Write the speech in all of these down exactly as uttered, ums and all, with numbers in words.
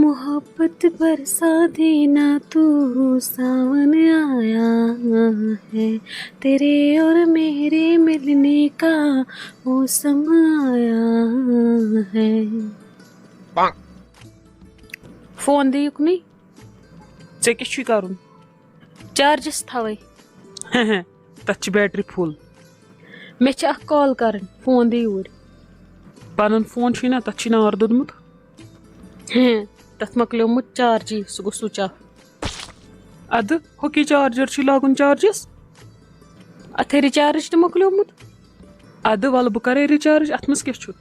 मोहब्बत बरसा देना तू, सावन आया है, तेरे और मेरे मिलने का मौसम आया है. فون دِیِکھ نہٕ. ژےٚ کیٛاہ چھُے کَرُن؟ چارجَس تھاوَے. تَتھ چھِ بیٹری فُل. مےٚ چھِ اَکھ کال کَرٕنۍ، فون دِ یوٗرۍ. پَنُن فون چھُے نا، تَتھ چھُے نار دوٚدمُت. ہٮ۪ں، تَتھ مۄکلیومُت چارجی، سُہ گوٚو سُچ آف. اَدٕ، ہُہ کیٛاہ چارجَر چھُے لاگُن چارجَس؟ اَتھ ہے رِچارٕج تہِ مۄکلیومُت. اَدٕ وَلہٕ بہٕ کَرَے رِچارٕج، اَتھ منٛز کیٛاہ چھُ؟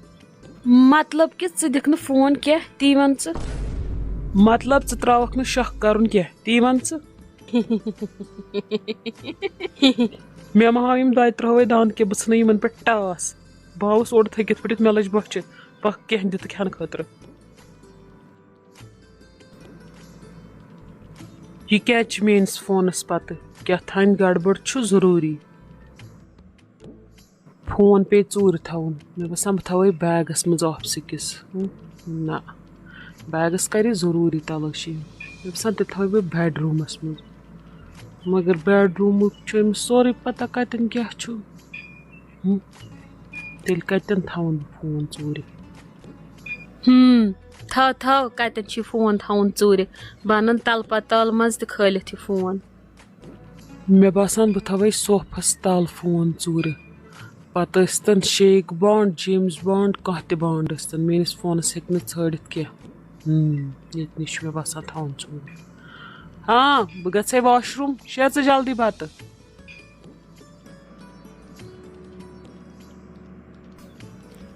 مطلب کہِ ژٕ دِکھ نہٕ فون کینٛہہ، تی وَن ژٕ. مطلب ژٕ ترٛاوَکھ نہٕ شَکھ کَرُن کینٛہہ، تی وَن ژٕ. مےٚ ما ہاو یِم دۄیہِ ترٛہَے دَنٛد کینٛہہ، بہٕ ژھٕنہٕ یِمَن پٮ۪ٹھ ٹاس. بہٕ آوُس اوٚڑ تھٔکِتھ پھٔٹِتھ، مےٚ لٔج بۄچھِ پَکھ کینٛہہ دِتہٕ کھٮ۪نہٕ خٲطرٕ. یہِ کیٛازِ چھِ میٛٲنِس فونَس پَتہٕ؟ کیٛاہ تھانۍ گڑبڑ چھُ ضروٗری. فون پیٚیہِ ژوٗرِ تھاوُن. مےٚ باسان، بہٕ تھاوَے بیگَس منٛز آفسہٕ کِس. ہُم، نہ، بیگَس کَرِ ضروٗری تلٲشی. مےٚ باسان، تیٚلہِ تھاوَے بہٕ بیڈ روٗمَس منٛز. مگر بیڈ روٗمُک چھُ أمِس سورُے پَتہ، کَتٮ۪ن کیٛاہ چھُ. ہُم، تیٚلہِ کَتٮ۪ن تھاوَن بہٕ فون ژوٗرِ؟ ہُم، تھاو، تھاو، کَتٮ۪ن چھُے فون تھاوُن ژوٗرِ؟ بہٕ اَنَن تَلہٕ پَتہٕ تَل منٛز تہِ کھٲلِتھ یہِ فون. مےٚ باسان، بہٕ تھاوَے صوفَس تَل فون ژوٗرِ. پَتہٕ ٲسۍتَن شیخ بانڈ، جیمز بانڈ، کانٛہہ تہِ بانڈ ٲسۍتَن، میٛٲنِس فونَس ہیٚکہِ نہٕ ژھٲنٛڈِتھ کینٛہہ. ہُم، ییٚتہِ نِش چھُ مےٚ باسان تھاوُن ژوٗرِ. ہاں، بہٕ گژھَے واش روٗم، شےٚ ژٕ جلدی بَتہٕ.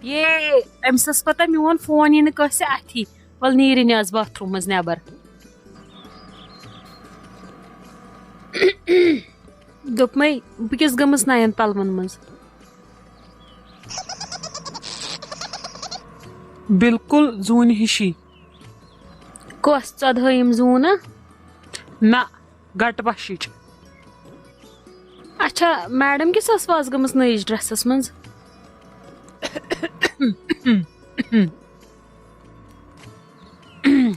یے، أمِس ٲس پَتہ میون فون یی نہٕ کٲنٛسہِ اَتھی. وَلہٕ نیٖرِن آز باتھ روٗم منٛز نٮ۪بَر. دوٚپمَے، بہٕ کیٛاہ گٔمٕژ نَیَن پَلوَن منٛز؟ بِلکُل زوٗنہِ ہِشی. کۄس ژۄدہٲیِم زوٗن ہا؟ نہ، گٹہٕ وَشِچ. اچھا، میڈم کِس ٲسوٕ آز گٔمٕژ نٔیِس ڈریسَس منٛز؟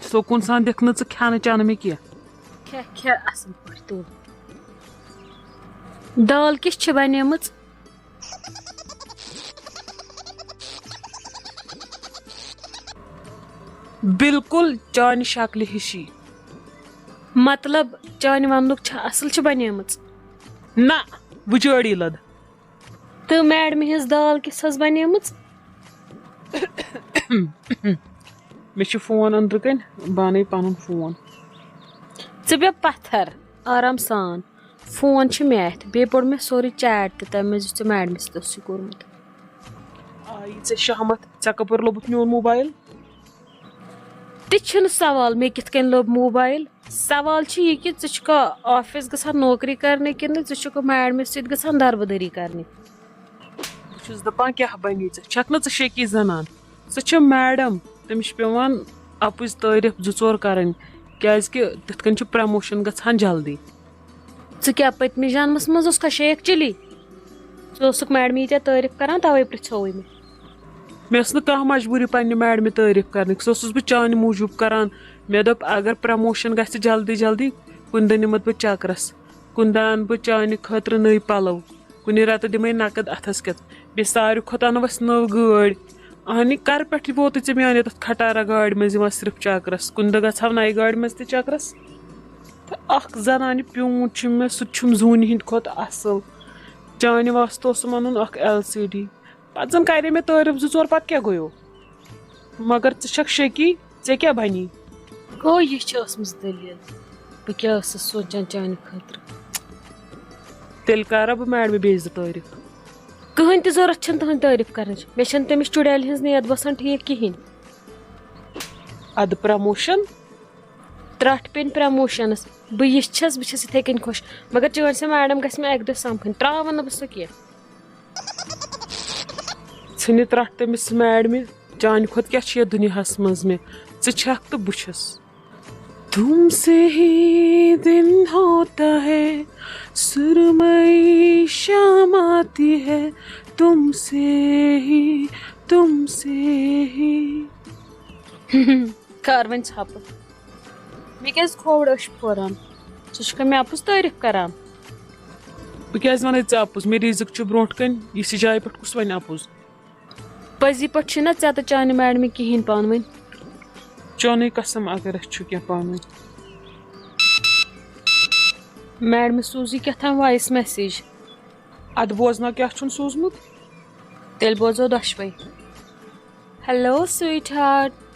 سکوٗن سان دِکھ نہٕ ژٕ کھٮ۪نہٕ چٮ۪نہٕ مےٚ کینٛہہ. کھےٚ، کھےٚ اَصٕل پٲٹھۍ تُل. دال کِژھ چھِ بَنیمٕژ؟ بِلکُل چانہِ شکلہِ ہِشی. مطلب، چانہِ وننُک چھا اصل چھِ بنیمٕژ؟ نہ، وُجٲڑی لد. تہٕ میڈمہِ ہٕنٛز دال کِژھ ٲس بنیمٕژ؟ مےٚ چھُ فون أنٛدرٕ کنۍ، بہٕ انے پنُن فون. ژٕ بیٚہہ پتھر، آرام سان. فون چھُ مےٚ اَتھِ، بیٚیہِ پوٚر مےٚ سورُے چیٹ تہِ، تَمہِ منٛز یُس ژےٚ میڈمہِ سۭتۍ اوسُے کوٚرمُت. آیی ژےٚ شہمت، ژےٚ کَپٲرۍ لوٚبُتھ میون موبایل؟ تہِ چھُنہٕ سوال، مےٚ کِتھ کٔنۍ لوٚب موبایل. سوال چھُ یہِ کہِ ژٕ چھُکھا آفِس گژھان نوکری کرنہِ کِنہٕ ژٕ چھُکھ میڈمہِ سۭتۍ گژھان دربٕدٔری کرنہِ؟ بہٕ چھُس دَپان، کیٛاہ بَنی ژےٚ؟ چھَکھ نہٕ ژٕ شکی زَنان؟ ژٕ چھِ میڈم، تٔمِس چھِ پٮ۪وان اَپُز تعٲریٖف زٕ ژور کَرٕنۍ، کیٛازِکہِ تِتھ کٔنۍ چھُ پرٛموشَن گژھان جلدی. ژٕ کیٛاہ پٔتمِس جنمس منٛز اوسکھا شیخ چلی؟ ژٕ اوسُکھ میڈمہِ ییٖتیٛاہ تعٲریٖف کران، توے پرٛژھووُے مےٚ. مےٚ ٲس نہٕ کانٛہہ مجبوٗری پننہِ میڈمہِ تعٲریٖف کرنٕکۍ، سۄ ٲسٕس بہٕ چانہِ موٗجوٗب کران. مےٚ دوٚپ، اگر پرموشن گژھِ جلدی جلدی، کُنہِ دۄہ نِمتھ بہٕ چکرس، کُنہِ دۄہ انہٕ بہٕ چانہِ خٲطرٕ نٔوۍ پلو، کُنہِ رٮ۪تہٕ دِمے نقد اتھس کٮ۪تھ، بیٚیہِ ساروی کھۄتہٕ انہٕ أسۍ نٔو گٲڑۍ. اہنی، کر پٮ۪ٹھ ووتُے ژےٚ میانہِ تتھ کھٹارا گاڑِ منٛز یِوان صرف چکرس؟ کُنہِ دۄہ گژھو نَیہِ گاڑِ منٛز تہِ چکرس؟ تہٕ اکھ زنانہِ پیوٗنت چھُ مےٚ، سُہ تہِ چھُم زوٗنہِ ہِنٛدِ کھۄتہٕ اصل. چانہِ واسطہٕ اوسُم اَنُن اکھ ایل سی ڈی. پتہٕ زن کرے مےٚ تعٲریٖف زٕ ژور، پتہٕ کیٛاہ گوٚیو؟ مگر ژٕ چھکھ شکی، ژےٚ کیٛاہ بنی؟ گوٚو، یہِ چھِ ٲسمٕژ دٔلیٖل۔ بہٕ کیٛاہ ٲسٕس سونٛچان چانہِ خٲطرٕ؟ تیٚلہِ کرا بہٕ میڈمہِ بیٚیہِ زٕ تعٲریٖف؟ کٕہٕنۍ تہِ ضوٚرتھ چھَنہٕ تٕہٕنٛدۍ تعٲریٖف کرنٕچ۔ مےٚ چھَنہٕ تٔمِس چُڑیلہِ ہٕنٛز نیت باسان ٹھیٖک کِہیٖنۍ۔ ادٕ پرموشن؟ ترٛٹھ پیٚن پرموشنس۔ بہٕ یِژھ چھَس، بہٕ چھَس یِتھَے کٔنۍ خۄش۔ مگر چٲنۍ سۄ میڈم گژھِ مےٚ اَکہِ دۄہ سمکھٕنۍ، ترٛاوَن نہٕ بہٕ سۄ کینٛہہ۔ ژھٕنہِ ترٛٹھ تٔمِس میڈمہِ، چانہِ کھۄتہٕ کیٛاہ چھُ یَتھ دُنیاہَس منٛز مےٚ؟ ژٕ چھَکھ تہٕ بہٕ چھُس۔ تم سے ہی دن ہوتا ہے، سرمئی شام آتی ہے، تم سے ہی، تم سے ہی۔ کر وۄنۍ ژھۄپہٕ۔ مےٚ کیٛازِ کھووُر أچھ پھوران؟ ژٕ چھُکھا مےٚ اَپُز تعٲریٖف کران؟ بہٕ کیٛازِ وَنَے ژےٚ اَپُز؟ مےٚ رِزِق چھُ برونٛٹھ کَنۍ، یِژھِ جایہِ پٮ۪ٹھ کُس وَنہِ اَپُز؟ پٔزی پٲٹھۍ چھُنہ ژےٚ تہٕ چانہِ میڈمہِ کِہیٖنۍ پانہٕ ؤنۍ۔ چانٕے قسم اگر اَسہِ چھُ کینٛہہ پانہٕ ؤنۍ۔ میڈمہِ سوٗزٕے کیٛاہ تام وایِس میسیج۔ اَدٕ بوزناو کیٛاہ چھُن سوٗزمُت؟ تیٚلہِ بوزو دۄشوَے۔ Hello sweetheart.